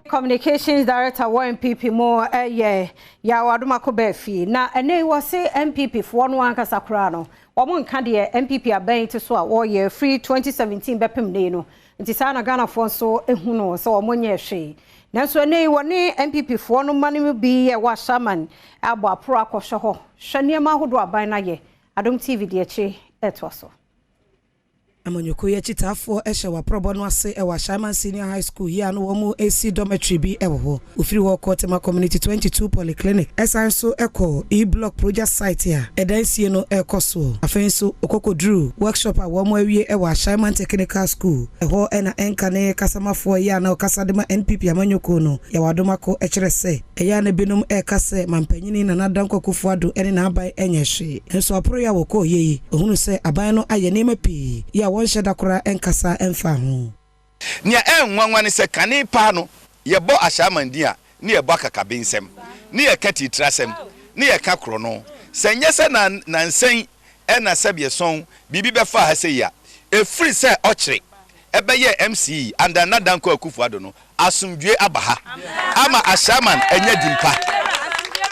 Communications Director wɔ NPP mu ɛyɛ Yaw Adomako Baafi, na ɛnɛ wɔ se NPP foɔ no ankasa koraa no, wɔn nka deɛ NPP abɛn te so a wɔreyɛ firi 2017 bɛpem ne no. Nti saa na Ghanafoɔ nso ehu no sɛ wɔn nyɛ hwee. Nanso ɛnɛ yi, wɔne NPP foɔ no mma no mu bi yɛ wɔ Ashaiman abɔ aporo akɔhwɛ hɔ hwɛ nneɛma ahodoɔ aban no ayɛ. Adom TV deɛ akyi ɛtoa so. Amanyɔkuo yi akyitaafoɔ hyɛ wɔ no ase wɔ Ashaiman Senior High School yi a no wɔn esi dormitory bi wɔ hɔ. Ofiri hɔ kɔ Tema Community 22 Polyclinic, ɛsan so kɔ E-Block project site a ɛdan sie no ɛrekɔ soɔ. Afei nso okɔkɔduru workshop a wɔn awie wɔ Ashaiman Technical School. Ɛhɔ ɛna ɛnka ne kasamafoɔ yi a na ɔkasa de ma NPP amanyɔkuo no, Yaw Adomako, kyerɛ sɛ ɛyɛ a na binom ɛreka sɛ mampanyini Nana Dankwa Akufo-Addo ne n'aban nyɛ hwee, nso aporo yi a wɔkɔɔ yie yi, ohunu sɛ aban no ayɛ nneɛma pii yi a wɔnhyɛ da koraa nkasa mfa ho. Nea ɛnwanwa ne sɛ kane paa no, yɛbɔ Ashaiman din a, ne yɛbɔ akakabe nsɛm, ne yɛka titirasɛm, ne yɛka korɔ no. Sɛ nyɛ sɛ na nansɛn ɛna sɛbeɛ sɔn biribi bɛfa ha sɛ yi a, ɛfiri sɛ ɔkyere ɛbɛyɛ MCE under Nana Dankwa Akufo-Addo no, asomdwe aba ha ama Ashaiman anya dimpa.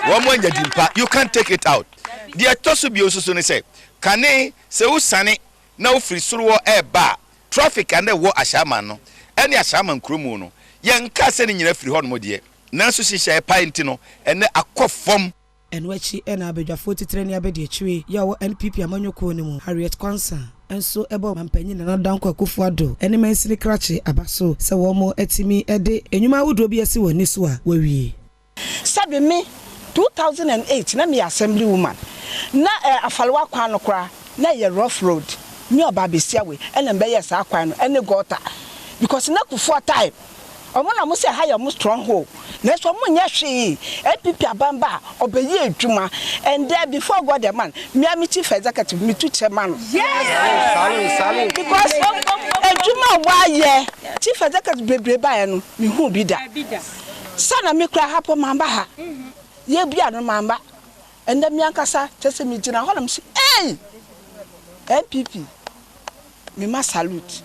Wɔn mo anya dimpa, you can't take it out. Deɛ ɛtɔ so bio nso so ne sɛ kane sɛ wosane na wofiri soro hɔ ɛɛba a, traffic a na ɛwɔ Ashaiman no ɛne Ashaiman kurom no, yɛnka sɛ ne nyina firi hɔnom deɛ, nanso hyehyɛ ɛpae nti no, ɛnɛ akɔ fam. Ɛno akyi ɛna abadwafoɔ titire ne abɛdi akyire yɛ a wɔ NPP amanyɔkuo no mu, Harriet Kwansa, nso ɛbɔ mampanyin Nana Dankwa Akufo-Addo ne mansini krakye aba so sɛ wɔn atumi de nnwuma ahodoɔ bi asi wɔn ani so a wɔawie. Sɛbi, me 2008 na meyɛ assembly woman na Afalewa kwan no koraa na ɛyɛ rough road. Me ɔba abesia wei ɛna mbɛyɛ saa kwan no ɛne gutter, because na Kufuor time ɔmo na ɔmo sɛ ha yɛ ɔmo stronghold, nanso ɔmo nyɛ hwee. NPP abamba a ɔbɛyɛ adwuma, and there before God the man, mea me chief executive, me tu kyɛ ma no because adwuma a wayɛ, chief executive bebree baeɛ no, mehu bi da sana. Me kura ha pɔ mamba ha yɛbia no mamba. Ɛndɛ me ankasa kyɛ sɛ megyina hɔ na mese, ei, NPP, mema salute.